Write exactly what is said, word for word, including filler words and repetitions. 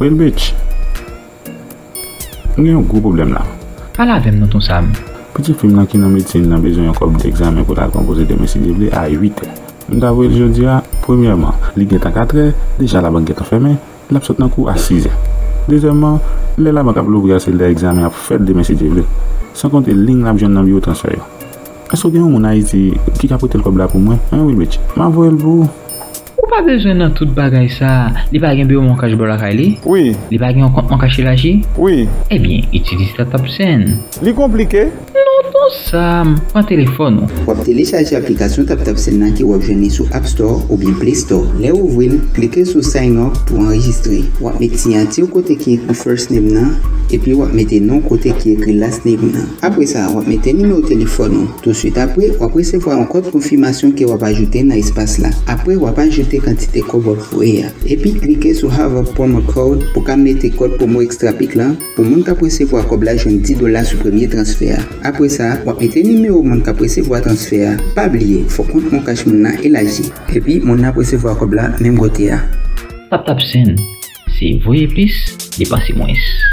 Will Beach, m gen yon gwo pwoblèm la. Pale avè m non, Ton Sam. Pitit fi m nan ki nan medsin nan bezwen yon kòb de egzamen pou l al konpoze demen, si Dye vle, a uit è. M ta voye l jodi a. Premyèman, li gentan kat è, deja labank gentan fèmen, l ap sot nan kou a sis è. Dezyèmman, lè labank ap louvri a, se lè egzamen ap fèt demen, si Dye vle. San konte liy l ap jwenn nan biwo transfè yo. Èske w gen yon moun Ayiti ki ka prete l kòb la pou mwen? Hein, Will Beach, m ap voye l pou ou. Ou pa bezwen nan tout bagay sa. Li pa gen biwo MonCash bò lakay li? Wi. Li pa gen yon kont MonCash elaji? Wi. Ebyen, itilize TapTapSend. Li konplike? Non, Ton Sam, pran telefòn ou. W ap telechaje aplikasyon TapTapSend nan ke w ap jwenn li sou App Store oubyen Play Store. Lè w ouvri l, klike sou Sign Up pou anrejistre. W ap met siyati w kote ki ekri first name nan, epi w ap mete non w kote ki ekri last name nan. Apre sa, w ap mete nimewo telefòn ou. Touswit apre, w ap resevwa yon kòd konfimasyon ke w ap ajoute nan espas la. Apre, w ap ajoute kantite kòb w ap voye a. Epi klike sou Have a Promo Code pou ka mete kòd pwomo Extra Pick lan pou moun k ap resevwa kòb la jwenn dis dola sou premye transfè a. Apre sa, w ap mete nimewo moun k ap resevwa transfè a. Pa bliye, fòk kont MonCash moun nan elaji. Epi, moun nan ap resevwa kòb la menm kote a. TapTapSend, se voye plis, depanse mwens.